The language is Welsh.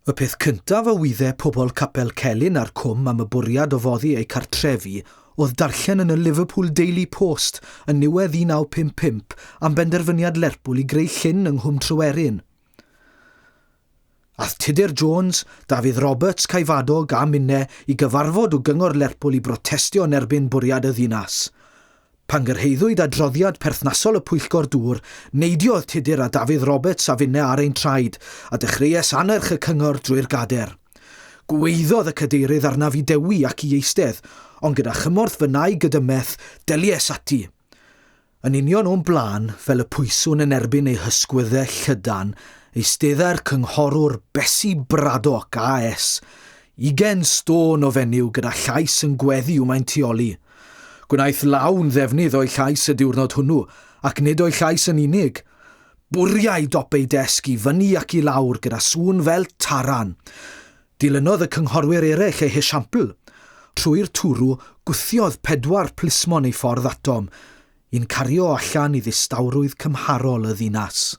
Y peth cyntaf a wydde pobl Capel Celyn a'r Cwm am y bwriad o foddi eu cartrefi oedd darllen yn y Liverpool Daily Post yn niwedd 1955 am benderfyniad Lerpwl i greu llyn yng Nghwm Tryweryn. Ath Tudur Jones, Dafydd Roberts, Caefadog a minne i gyfarfod o Gyngor Lerpwl i brotestio yn erbyn bwriad y ddinas. Pan gyrhaeddwyd adroddiad perthnasol y Pwyllgor Dŵr, neidiodd Tudur a Dafydd Roberts a finne ar ein traed, a dechreues annerch y Cyngor drwy'r gader. Gwaeddodd y Cadeirydd arnaf i dewi ac i eistedd, ond gyda chymorth fy nau gydymeth, delies ati. Yn union o'm blaen, fel y pwyswn yn erbyn ei hysgwydde llydan, eisteddai'r Cynghorwr Bessie Braddock, AS, ugain stôn o fenyw gyda llais yn gweddu i'w maintioli. Gwnaeth lawn ddefnydd o'i llais y diwrnod hwnnw, ac nid o'i llais yn unig. Bwriai dop ei desg i fyny ac i lawr gyda sŵn fel taran. Dilynodd y cynghorwyr eraill ei hesiampl. Trwy'r twrw, gwthiodd pedwar plismon ei ffordd atom, i'n cario allan i ddistawrwydd cymharol y ddinas.